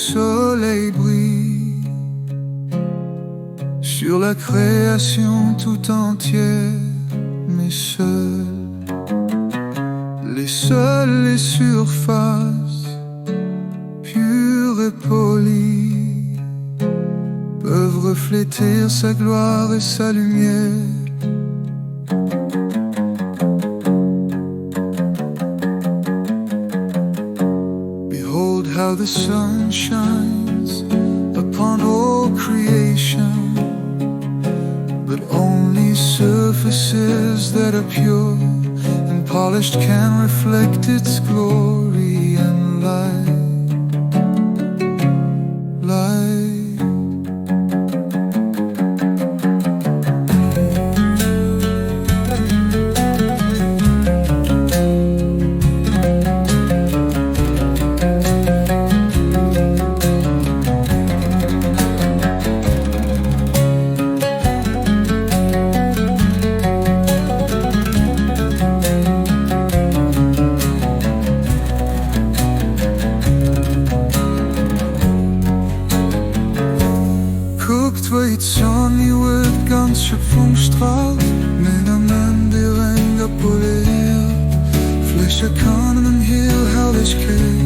soleil brille sur la création tout entière, mais seules, les seules les surfaces pures et polies peuvent refléter sa gloire et sa lumière. Behold how the sun shines upon all creation, but only surfaces that are pure and polished can reflect its glory and light. Light. Kuckt wéi d'Sonn iwwer d'ganz Schëpfung straalt, mee nëmmen déi reng a poléiert Fläche kënnen hir Herrlechkeet.